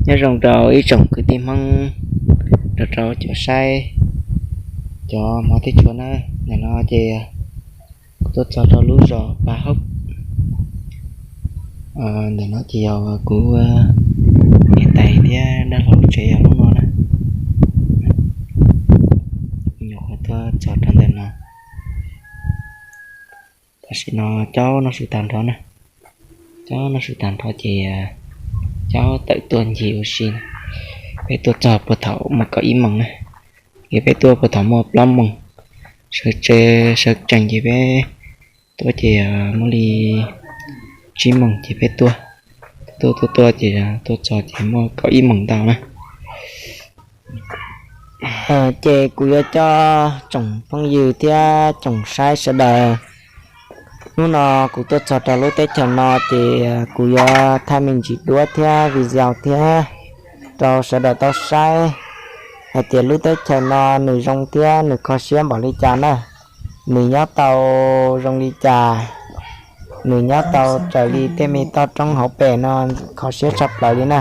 Nyob zoo rau ib tsoom kwv tij Hmoob, rau rau cov saib cov hmov thiab tshua na. Ntawm no ces kuv tuaj txog rau lub zos Pa Haub. Ntawm no ces yog kuv niam tais thiab dab laug lub tsev yog lub no na. Nyuam qhuav tuaj txog rau ntawm no. Tam sim no caub noj su tag nrho na. Caub noj su tag nrho ces caub tawm tuaj ncig ua si na. Peb tuaj txog puag thaum muaj kaum ib moos na. Ces peb tuaj puag thaum muaj plaub moos. Sawv tsees, sawv tsees ces peb tuaj ces muaj li tsib moos ces peb tuaj. Tuaj tuaj tuaj ces tuaj txog ces muaj kaum ib moos ntau na. Ces kuv yuav coj tsoom phooj ywg thiab tsoom saib sawv daws, hnub no kuv tuaj txog rau lub teb chaws no ces kuv yuav thaij me ntsis duab thiab video thiab rau sawv daws tau saib hais tias lub teb chaws no nws zoo thiab nws kho siab npaum li cas na. Nws nyob tau zoo li cas, nws nyob tau raws li tej me toj roob hauv pes no kho siab tshaj plaws li na.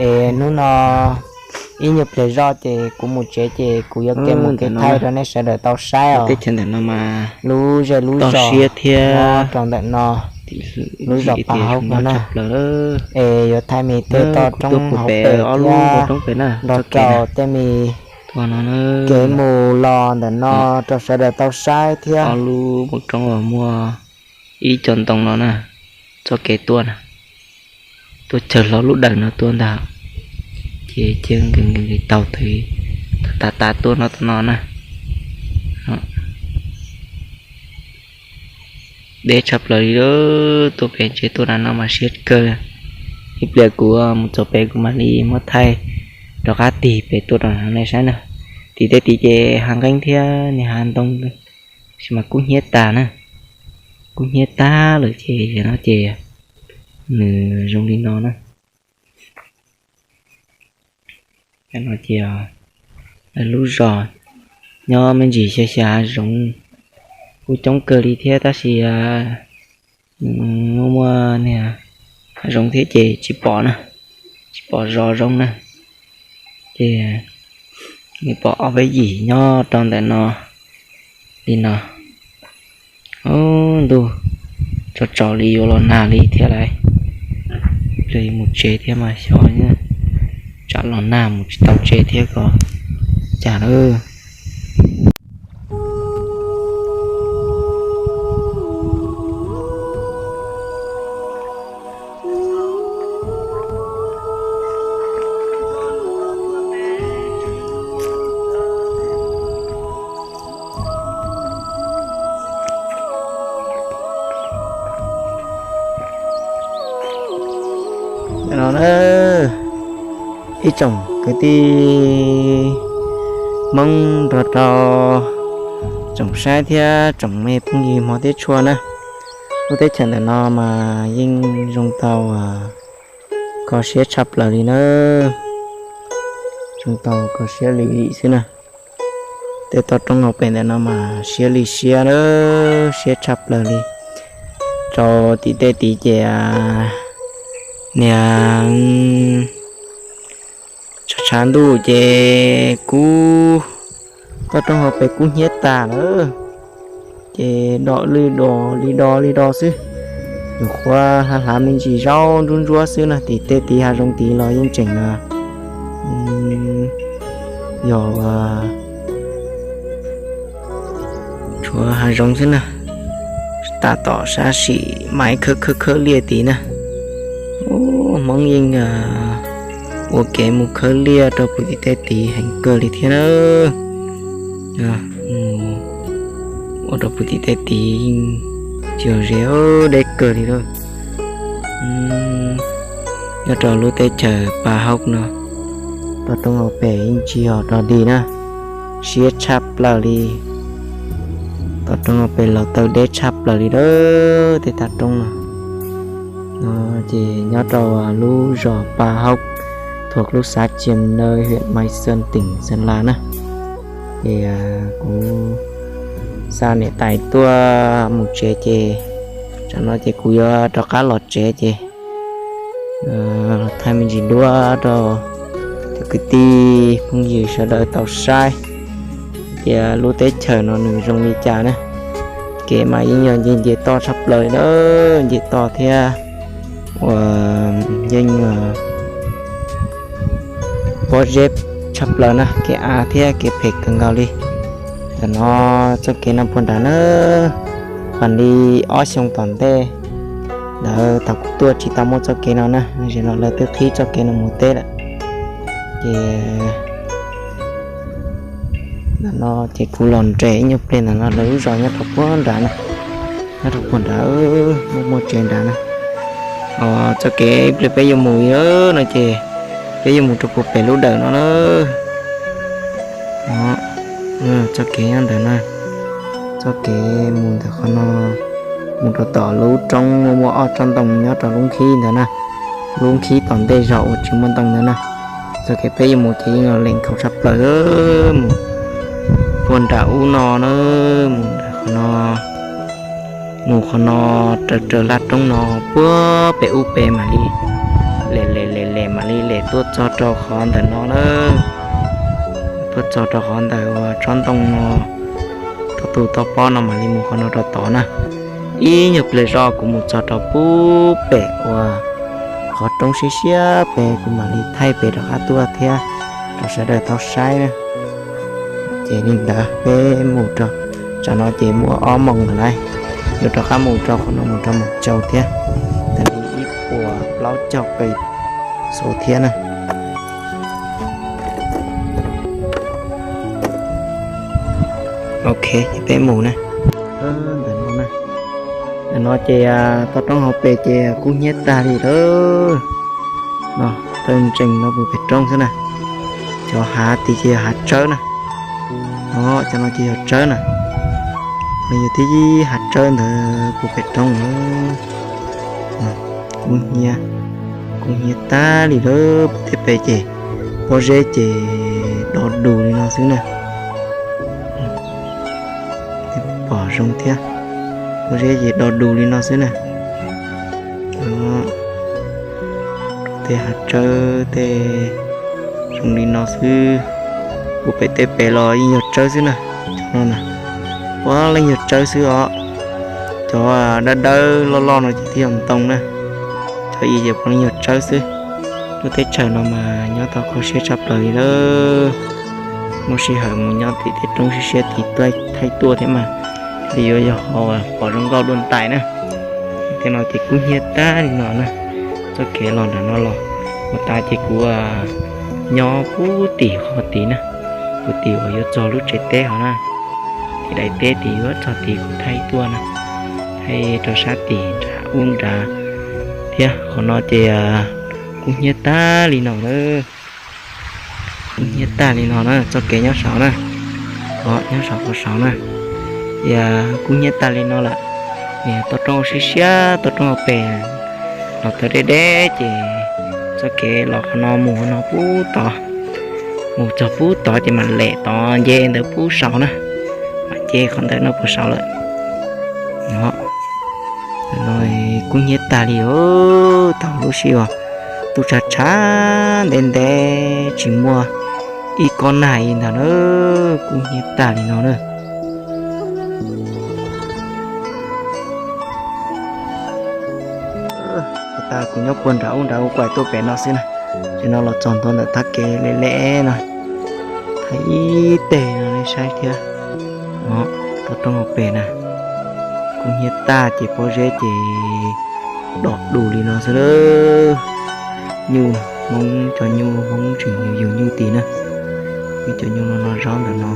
Es hnub no ib nyuag pliag zoj ces kuv mus tsev ces kuv yuav kiag mus kev thaij rau nej sawv daws tau saib os. Lub zej lub zos thiab rau ntawm no, lub zos Pa Haub no na. Es yuav thaij me tej toj roob hauv pes thiab nrog rau tej me kev mus los ntawm no rau sawv daws tau saib thiab. Ob lub roob uas muaj ib co ntoo no na, txoj kev tuaj na, tuaj chaws hlo lub dawm no tuaj ntag. Ces cia nkees nkees taug tav tav tuaj no no na. Deb tshaj plaws li, tuaj pem tsev tuaj na no mas siab kawg. Ib pliag kuv mus txog pem kuv mam li muab thaij rov qab tig pem tuaj rau nej saib na. Tim tej tid ces hav nqeeb thiab niag hav ntoo, tab sis mas kub hnyiab tag na, kub hnyiab tag lawm ces no ces nws zoo li no na. No ces lub zos nyob me ntsis xya xya hav zoov, kuj coob kawg li thiab tab sis muaj muaj niag hav zoov thiab ces tsis pom na, tsis pom zos zoo na. Ces nws pom ob peb yim nyob rau ntawm no li no. Ntuj, tsaus tsaus li yuav los nag li thiab lauj. Ib pliag mus tsev thiab mas xyov, tsam los nag mus tsis tau tsev thiab ko cas lawm. No na, ib tsoom kwv tij Hmoob nrog rau tsoom saib thiab tsoom me phooj ywg hmov thiab tshua na, lub teb chaws ntawm no mas yeej zoo tau kho siab tshaj plaws li na. Zoo tau kho siab li xwb na. Tej toj roob hauv pes ntawm no mas siab li siab na, siab tshaj plaws li. Rau tim tej tid ces niag tshav tshav ntuj ces kub, toj roob hauv pes kub hnyiab tag lawm. Ces dom lwj do li do li do xwb. Nyuam qhuav hlav hlav me ntsis zaub ntsuab ntsuab xwb na, tim tej tid hav zoov tid los yeej tseem yog tshuav hav zoov xwb na. Tab tom sab sim mas khawb khawb khawb liaj tid na. Hmoob yeej ua kev mus khawb liaj rau puag tim tej tid heev kawg li thiab na. Mus ua rau puag tim tej tid yeej tsis yog ze, deb kawg li lawm. Nyob rau lub teb chaws Pa Haub no, toj roob hauv pes yeej tsis yog dog dig na, siab tshaj plaws li. Toj roob hauv pes los tau deb tshaj plaws li lawm tej toj roob no. Ces nyob rau lub zos Pa Haub, thuộc lub xã Chiêm Nơi, huyện Mai Sơn, tỉnh Sơn La na. Ces kuv xa niam tais tuaj mus tsev ces tsam no ces kuv yuav rov qab los tsev ces Thaij me ntsis duab rau cov kwv tij phooj ywg sawv daws tau saib tias lub teb chaws no nws zoo li cas na. Kev mas yeej yog nce nce toj tshaj plaws na, nce toj thiab uas yeej pob zeb tshaj plaws na, kev av thiab kev phem kawg nkaus li. Ntawm no txoj kev no puag nrad na, pam li ob xyoo tom ntej ntawd thaum kuv tuaj tsis tau muaj txoj kev no na, zaum no lawv twb qhib txoj kev no mus teb lawm. Ces ntawm no ces kuv los nres ib nyuag pliag ntawm no lawv lub zos nyob rau puag nrad na, nyob rau puag nrad, muaj muaj tsev nrad na. Txoj kev ib pliag peb yuav mus no ces peb yuav mus rau puag pem lub dawm no na. Txoj kev nyob ntawd na, txoj kev mus ntawm qhov no mus rau tom lub roob muaj muaj ob tsob ntoo nyob rau lub nkhib ntawd na. Lub nkhib tom ntej zos uas tsis muaj ntoo ntawd na. Txoj kev peb yuav mus ces yeej yog lees khaus tshaj plaws mus puag nram ub no na, mus nram qhov no, mus qhov no raws raws laj roob no puag pem ub pem mam li lem lem lem lem mam li lem tuaj txog rau qhov ntawm no na. Tuaj txog rau qhov ntawm uas tsob ntoo no, tau tus toj pob no mam li mus qhov no rau tod na. Ib nyuag pliag zoj kuv mus txog rau puag pem uas qhov roob siab siab pem kuv mam li thaij pem rov qab tuaj thiab rau sawv daws tau saib na. Ces li ntawd peb mus rau, tsam no ces muaj ob moos lawm lauj, yuav rov qab mus rau qhov no mus rau Moos Tsau thiab, tag li ib puas plaub caug pes xus thiab na. Ok, peb mus na. Ntawm no na, ntawm no ces toj roob hauv pes ces kub hnyiab tag li lawm. No, tawg ntsees no puag pem roob xwb na. Cov hav tid ces yog hav tsawb na. No, cov no ces yog tsawb na. No yog tib hav tsawb ntawd puag pem roob na. Kub hnyiab, kub hnyiab tag li lawm, puag tej pem ces pob zeb ces do dus li no xwb na. Pom zoo thiab, pob zeb ces do dus li no xwb na. Tej hav tsawb tej zoo li no xwb. Puag pem tej pem los yeej yog tsawb xwb na. Cov no na, puav leej yog tsawb xwb os. Cov dawb dawb loj loj no ces twb yog ntoo na. Cov ib ces puav leej yog tsawb xwb. Lub teb chaws no mas nyob tau kho siab tshaj plaws li lawm. Muaj sij hawm mus nyob tim tej roob siab siab tid thaij tuaj thiab mas li yuav yog qhov pom zoo nkauj dua ntais na. Tej no ces kub hnyiab tag li no na. Txoj kev los nram no los, ua tas ces kuv nyob puag tim qhov tid na, puag tim uas yuav txog lub tsev teb hov na. Tim daim teb tid yuav txog tid kuv thaij tuaj na, thaij rau sab tim nram ub nrad thiab. Qhov no ces kub hnyiab tag li no na. Kub hnyiab tag li no na, txoj kev nyob saud na, nyob saud qhov saud na, ces kub hnyiab tag li no lawm. Toj roob siab siab, toj roob hauv pes los tawm deb deb ces txoj kev los qhov no mus qhov no pub tod, mus txog pub tod ces mam lem tod nce ntawd pub saud na, mam nce qhov ntawd no puag saud lawm. No, kub hnyiab tag li os, tau lub sij hawm tuaj tshav tshav ntev ntev tsis muaj ib kob nag li ntag na, kub hnyiab tag li no na. Ua tas kuv nyob puag nram ub nrad ua kuaim tuaj pem no xwb na, ces no los txog ntua ntawm thaj kev le le no, thaij ib teg no nej saib thiab. Toj roob hauv pes na, kub hnyiab tag ces pob zeb ces do dus li no xwb lawm. Nyuj, Hmoob cov nyuj, Hmoob tseem yug nyuj tid na, nyuj cov nyuj no no zaub ntawm no.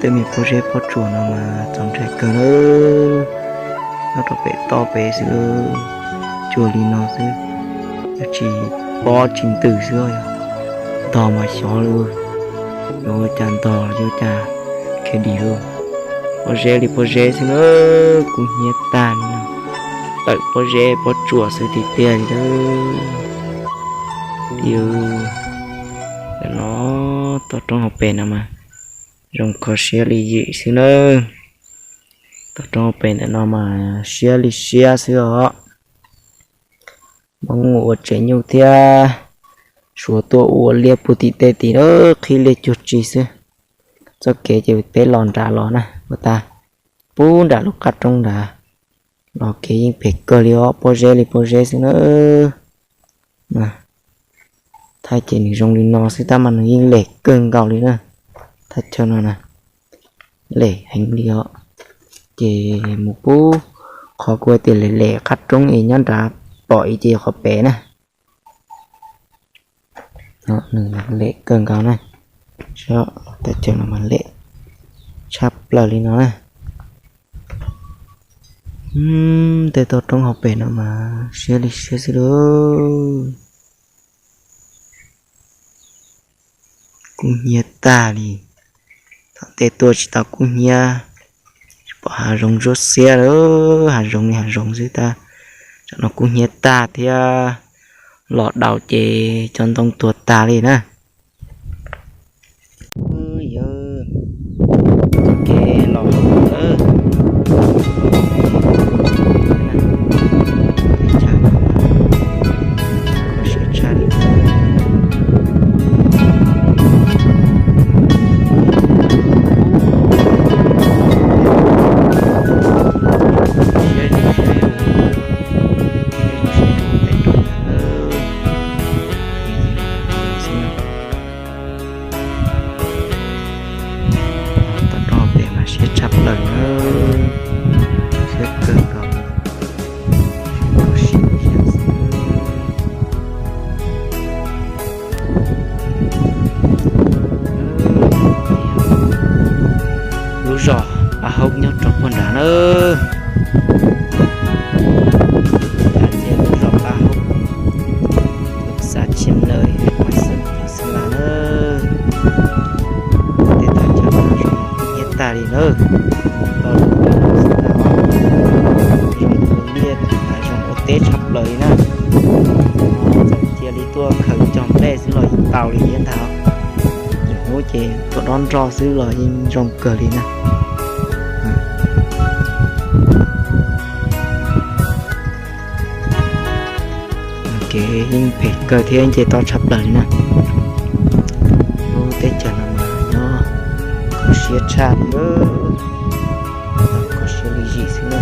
Tej me pob zeb pob tsuas no mas txaus ntshai kawg lawm, nyob rau pem toj pem xwb, tsuas li no xwb, yog tsis pob tsis ntws xwb, ntog mas xyov li, yuav ua cas ntog yuav ua cas khiav dim lauj. Pob zeb li pob zeb xwb na, kub hnyiab tag li no, tawm pob zeb pob tsuas xwb tiag tiag li lawm. Yus, ntawm no toj roob hauv pes no mas zoo kho siab li yim xwb nawb. Toj roob hauv pes ntawm no mas siab li siab xwb os. Hmoob ua tsev nyuj thiab suav tuaj ua liaj puag tim tej tid na, qhib liaj cuag tsi xwb. Txoj kev ces peb los nram los na, ua tas puag nram lub qab roob nrad, los kev yeej phem kawg li os, pob zeb li pob zeb xwb na. Thaij ces nws zoo li no xwb tab mas nws yeej lem kawg nkaus li na. Thaj chaw no na, lem heev li os. Ces mus pub qhov kuv hais tias lem lem qab roob es nyob nrad pom ib ce qhov pem na. Nws lem kawg nkaus na. Thaj chaw no mas lem tshaj plaws li no na. Tej toj roob hauv pem no mas siab li siab xwb lauj. Kub hnyiab tag li. Thaum ntej tuaj tsis tau kub hnyiab, tsis pom hav zoov ntsuab xiab lawm, hav zoov li hav zoov xwb tab, tsam no kub hnyiab tag thiab. Los daus ces cov ntoo tuag tag li na. Txoj kev los hauv lawm. Kho siab tshaj li. Toj roob pem mas siab tshaj plaws na, siab kawg nkaus. Lub zos Paj Haub nyob rau puag nrad na. Lub zos Paj Haub, xav Tshia Mlawm, Xeev Las na. Tej thaj chaw no zoo kub hnyiab tag li na. Los lub xwb ntag, zoo ua liaj, zoo ua teb tshaj plaws li na. Txawm cia li tuaj khaws cog nplej xwb los yeej tau li thiab ntag. Lwm hnub ces tuaj dob nroj xwb los yeej zoo kawg li na. Kev yeej phem kawg thiab nce toj tshaj plaws li na. Lub teb chaws no mas nyob kho siab tshaj li, kho siab li zim xwb na.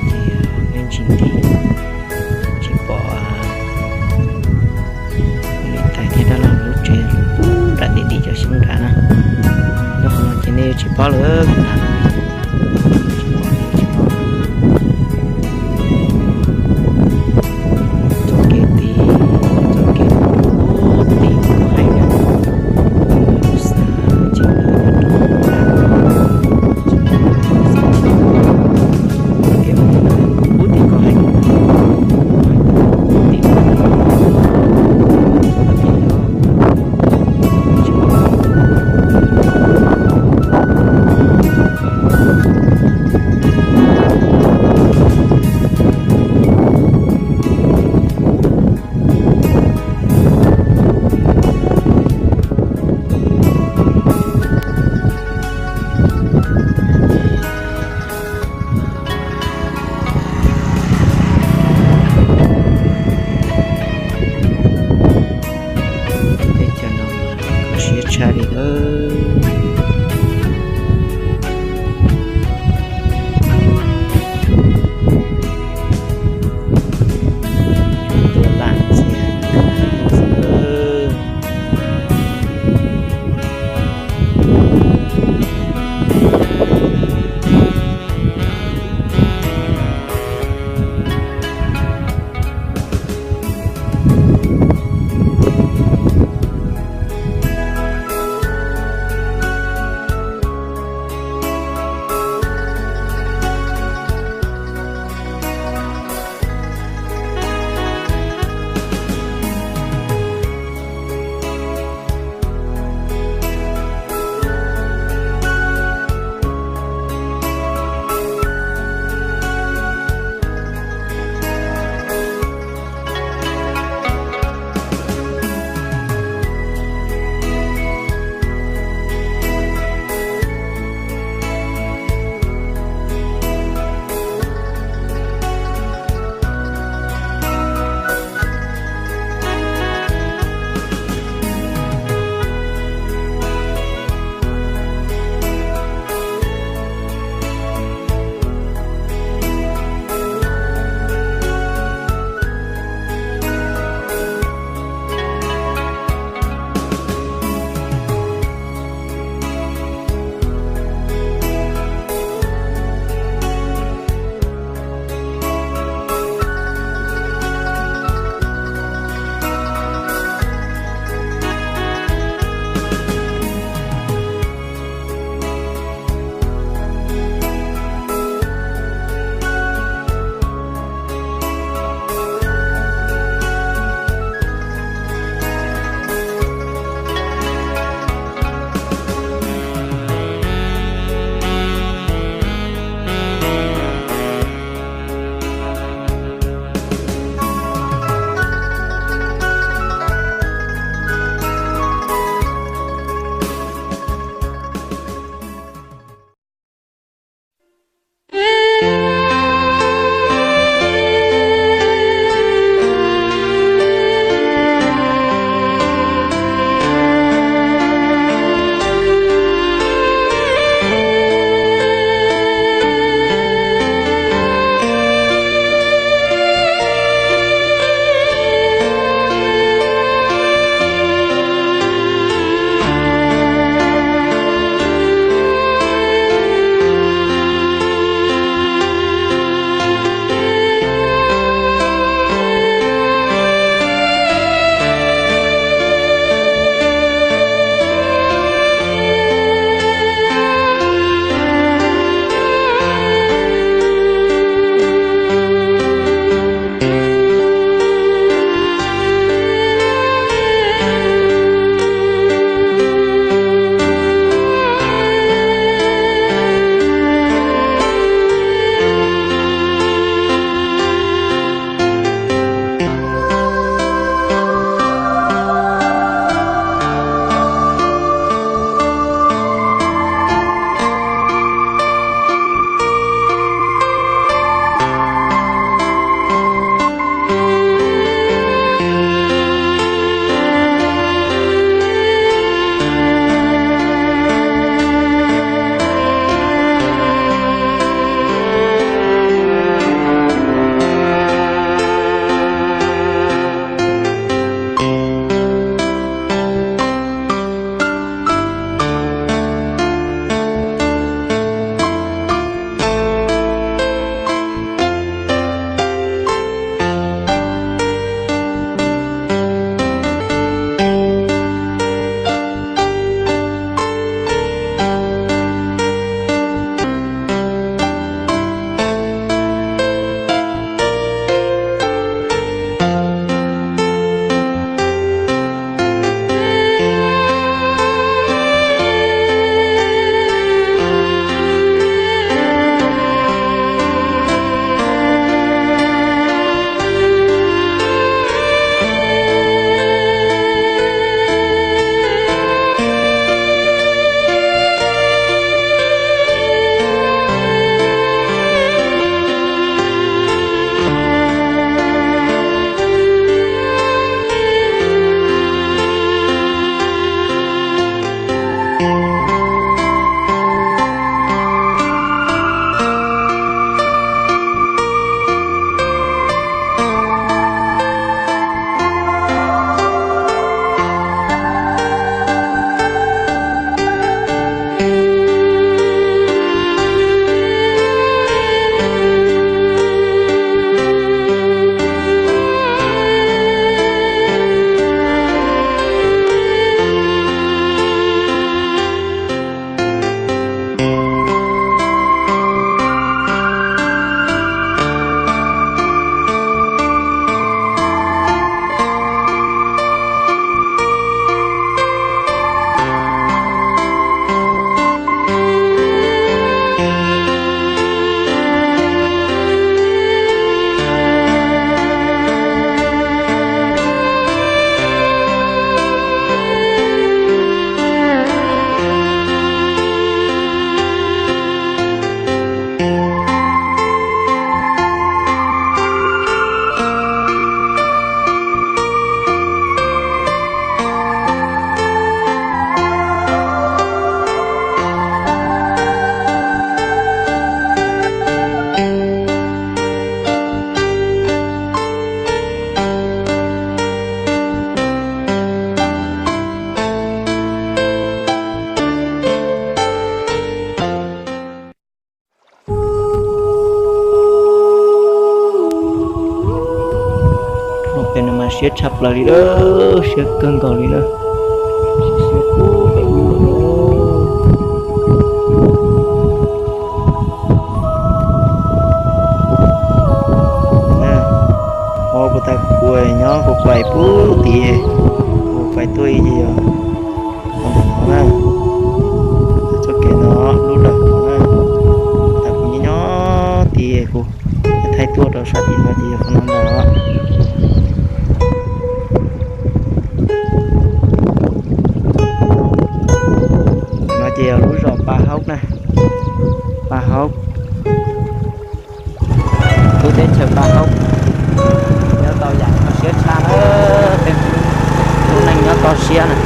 Ces nej ntsis nti tsis pom li tais thiab dab laug lub tsev nram dim dim cov xyoob nrad na. Nyob qhov no ces nej tsis paub lawm, kuv tham tsis pom, tsis pom. Txoj kev tid, txoj kev tid koj hais na, xav tsis tau nyob rau ub tim koj hais, tim Siab tshaj plaws li lawm, siab kawg nkaus li na. Siab kub pem ub lawm. Ua kuv tas kuv nyob kuv pais pub tid, kuv pais tuaj ib yam ntawm no na. Txoj kev no lub lawm no na, tas kuv nyob nyob tid kuv thaij tuaj rau sab tim no ces yog qhov no ntag. No ces yog lub zos Pa Haub na, Pa Haub, lub teb chaws Pa Haub. Nyob tau yam kho siab tshaj na, tej lub neej nyob toj siab na.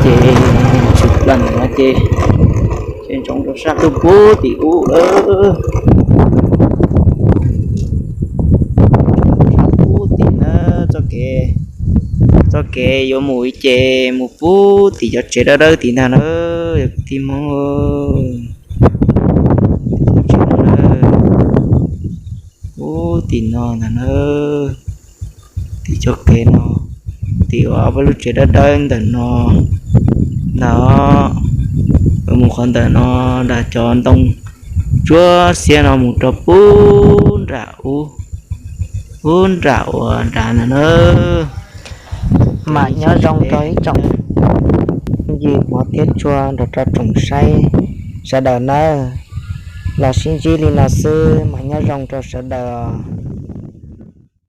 Ces tshwm plaws no ces, ces ntsoov rau sab tuaj pub tim ub lawm. Sab pub tim na, txoj kev, txoj kev yuav mus ib ce mus pub tim cov tsev dawb dawb tim ntag na, yog kwv tij Hmoob. Pub tim no ntag na, tim cov kev no, tim uas ob peb lub tsev dawb dawb ntawm no ntag. Mus qhov ntawm no nram cov ntoo tsuab xiab no mus rau pub nram ub, pub nram uas nrad ntag na. Mam nyob zoo rau ib tsoom phooj ywg hmov thiab tshua nrog rau tsoom saib sawv daws nawb. Los sib ntsib li no xwb, mam nyob zoo rau sawv daws os.